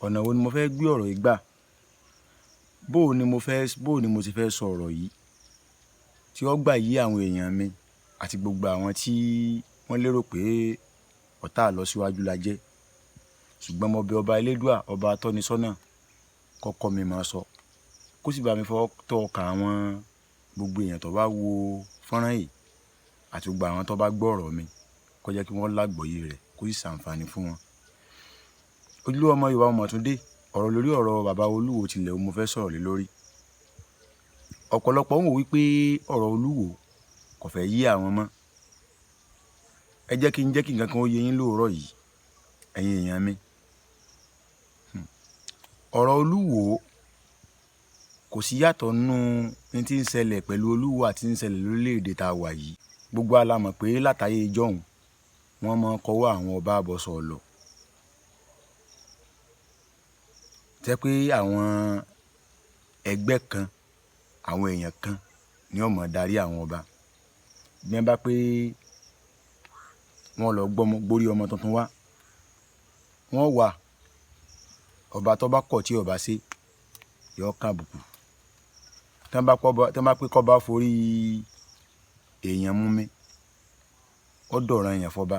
Ọ̀nà wo ni mo fẹ́ gbé ọ̀rọ̀ yìí gbà? Bó o ni mo ti fẹ́ sọ ọ̀rọ̀ yìí tí ó gbà yí àwọn èèyàn mi àti gbogbo àwọn tí wọ́n lérò pé ọ̀tá àlọsíwájú la jẹ́. Ṣùgbọ́n mo bẹ ọba Elédùà, ọba atọ́nisọ́nà, kọ́kọ́ mi máa sọ, kó sì bá mi fọwọ́ tọ́ ọkàn àwọn gbogbo èèyàn tó bá wo fọ́nrán yìí àti gbogbo àwọn tó bá gbọ́ ọ̀rọ̀ mi, kó jẹ́ kí wọ́n lágbọ́yé rẹ̀, kó sì ṣàǹfààní fún wọn. Ojúlówó ọmọ Yorùbá ọmọ tún dé, ọ̀rọ̀ lórí ọ̀rọ̀ bàbá Olúwo tilẹ̀ mo fẹ́ sọ̀rọ̀ lé lórí. Ọ̀pọ̀lọpọ̀ ń wò wípé ọ̀rọ̀ Olúwo kò fẹ́ yé àwọn mọ́. Ẹ jẹ́ kí n jẹ́ kí nǹkan kan ó yé yín lóòrọ̀ yìí, ẹ̀yin èèyàn mi. Ọ̀rọ̀ Olúwo kò sí yàtọ̀ nínú ní tí ń ṣẹlẹ̀ pẹ̀lú Olúwo àti tí ń ṣẹlẹ̀ lórílẹ̀‐èdè tá a wà yìí. Gbogbo wa la mọ̀ pé látayé ijọ́hun wọ́n máa ń kọwọ́ àwọn ọba àbọ̀sọ̀ lọ. Tẹ́ pé àwọn ẹgbẹ́ kan, àwọn èèyàn kan ni ó máa darí àwọn ọba. Bí wọ́n bá pé wọ́n lọ gbọ́mọ gbórí ọmọ tuntun wá, wọ́n wà. Ọba tó bá kọ̀ tí ọba ṣe, yóò kan àbùkù. Tí wọ́n bá pé kó bá forí èèyàn mú mi, ó dọ̀ràn èèyàn fọba.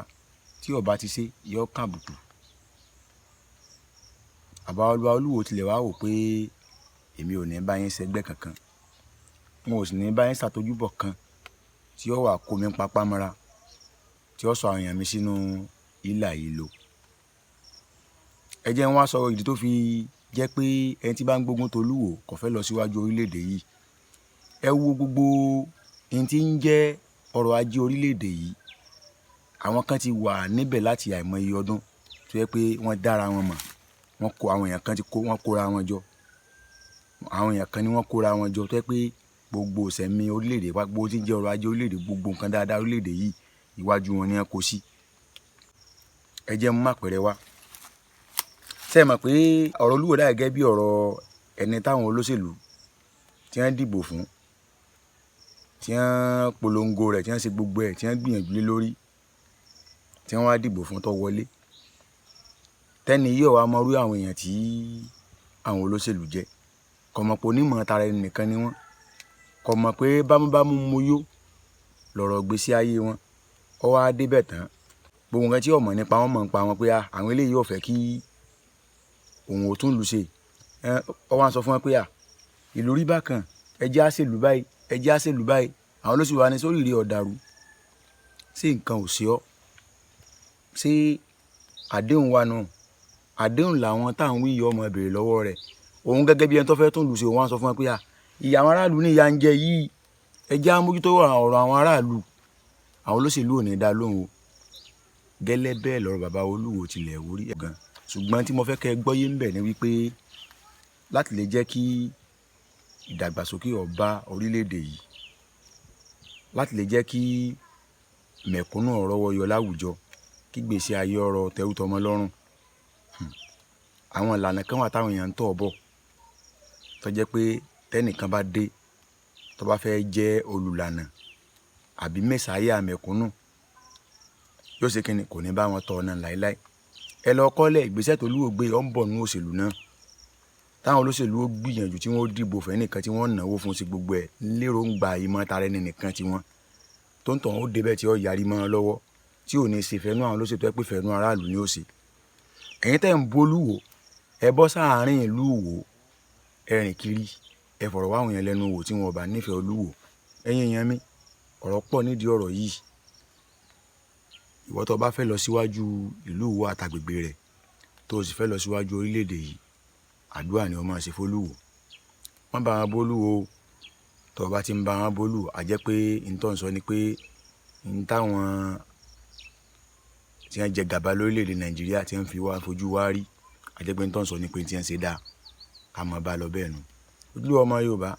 Tí ọba ti ṣe, yóò kan àbùkù. Bàbá Olúwo tilẹ̀ wá wò pé èmi ò ní bá yín ṣẹgbẹ́ kankan, n ò sì ní bá yín ṣàtọ́júbọ̀ kan tí ó wà kó mi papá mọ́ra, tí ó sọ àwọn èèyàn mi sínú ìlà ìlò. Ẹ jẹ́ n wá sọ ìdí tó fi jẹ́ pé ẹni tí bá ń gbógun tó Olúwo kò fẹ́ lọ síwájú orílẹ̀-èdè yìí. Ẹ wo gbogbo ohun tí ń jẹ́ ọrọ̀ ajé orílẹ̀-èdè yìí. Àwọn kan ti wà níbẹ̀ láti àìmọye ọdún tó jẹ́ pé wọ́n dára wọn mọ̀. Wọ́n kó àwọn èèyàn kan ti kó, wọ́n kóra wọn jọ. Àwọn èèyàn kan ni wọ́n kóra wọn jọ tó jẹ́ pé gbogbo ìṣẹ̀mí orílẹ̀-èdè wa, gbogbo tí ń jẹ́ ọrọ̀ ajé orílẹ̀-èdè, gbogbo nǹkan dáadáa orílẹ̀-èdè yìí, iwájú wọn ni wọ́n kó sí. Ẹ jẹ́ n mú àpẹẹrẹ wá. Ṣé ẹ mọ̀ pé ọ̀rọ̀ Olúwo dà gẹ́gẹ́ bí ọ̀rọ̀ ẹni táwọn olóṣèlú tí wọ́n dìbò fún, tí wọ́n polongo rẹ̀, tí wọ́n ṣe gbogbo ẹ̀, tí wọ́n gbìyànjú lé lórí, tí wọ́n wá dìbò fún tó wọlé. Tẹ́ni yìí ò wá mọ irú àwọn èèyàn tí àwọn olóṣèlú jẹ́. Kò mọ̀ pé onímọ̀ tara ẹni nìkan ni wọ́n. Kò mọ̀ pé bámúbámú mo yó lọ̀rọ̀ ìgbésí ayé wọn. Ó wá dé bẹ̀ tán. Gbogbo nǹkan tí ó mọ̀ nípa wọn mọ̀ nípa wọn pé àwọn eléyìí ò fẹ́ kí òun ò tún lù ṣe. Ó wá ń sọ fún wọn pé ìlú rí bákan, ẹ jẹ́ á ṣèlú báyìí, ẹ jẹ́ á ṣèlú báyìí. Àwọn olóṣèlú wa ní sórí ìrì ọ̀dàrú. Ṣé nǹkan ò ṣe ọ́? Ṣé àdéhùn wa nù? Àdéhùn làwọn tá à ń wí yìí ọmọ béèrè lọ́wọ́ rẹ̀. Òun gẹ́gẹ́ bí ẹni tó fẹ́ tún lù ṣe, òun wá ń sọ fún wọn pé ìyà àwọn aráàlú ní ìyà ń jẹ yìí. Ẹ jẹ́ á mójútó ọ̀rọ̀ àwọn aráàlú. Àwọn olóṣèlú ò ní dá lóhùn o. Gẹ́lẹ́ bẹ́ẹ̀ lọ̀rọ̀ bàbá Olúwo tilẹ̀ wò rí gan. Ṣùgbọ́n tí mo fẹ́ kí ẹ gbọ́ yé ń bẹ̀ ni wípé láti lè jẹ́ kí ìdàgbàsókè ó bá orílẹ̀-èdè yìí, láti lè jẹ́ kí mẹ̀kúnnù ó rọ́wọ́ yọ láwùjọ, kí ìgbésí ayé ọrọ̀ tẹrútọmọ lọ́rùn. Àwọn ìlànà kan wà táwọn èèyàn ń tọ̀ bọ̀ tó jẹ́ pé tẹ́nìkan bá dé, tó bá fẹ́ jẹ́ olùlànà àbí mẹ̀sáyà mẹ̀kúnnù, yóò ṣe kíni, kò ní bá wọn tọ ọ̀nà láíláí. Ẹ lọ kọ́lẹ̀ ìgbésẹ̀ tó Olúwo gbé, ó ń bọ̀ nínú òṣèlú náà. Táwọn olóṣèlú ó gbìyànjú tí wọ́n ó dìbò fẹ́ nìkan tí wọ́n náwó fún sí gbogbo ẹ̀ lérò ń gba ìmọ̀ tara ẹni nìkan tí wọ́n. Tó ń tàn ó dé bẹ́ẹ̀ tí ó yarí mọ́ wọn lọ́wọ́, tí ò ní ṣe fẹ́nú àwọn olóṣèlú tó jẹ́ pé fẹ́nú aráàlú ni ó ṣe. Ẹ̀yin tẹ́ ń bú Olúwo, ẹ bọ́ sáàárín ìlú Ìwó, ẹ rìn kiri, ẹ fọ̀rọ̀ wá àwọn èèyàn lẹ́nu wò tí wọn ò bá nífẹ̀ẹ́ Olúwo. Ẹ̀yin èèyàn mi, ọ̀rọ̀ pọ̀ nídìí ọ̀rọ̀ yìí. Ìwọ tó bá fẹ́ lọ síwájú ìlú Ìwó àtàgbègbè rẹ̀, tó sì fẹ́ lọ síwájú orílẹ̀-èdè yìí, àdúrà ni o máa ṣe f'Olúwo. Má bá wọn bú Olúwo. Tó bá ti ń bá wọn bú Olúwo, a jẹ́ pé n tó ń sọ ni pé n táwọn tí wọ́n jẹ gàba lórílẹ̀-èdè Nàìjíríà tí wọ́n fi wá fojú wá rí, a jẹ́ pé n tó ń sọ ni pé tí wọ́n ṣe dáa, ká mọ̀ bá lọ bẹ́ẹ̀ nu. Ojúlówó ọmọ Yorùbá,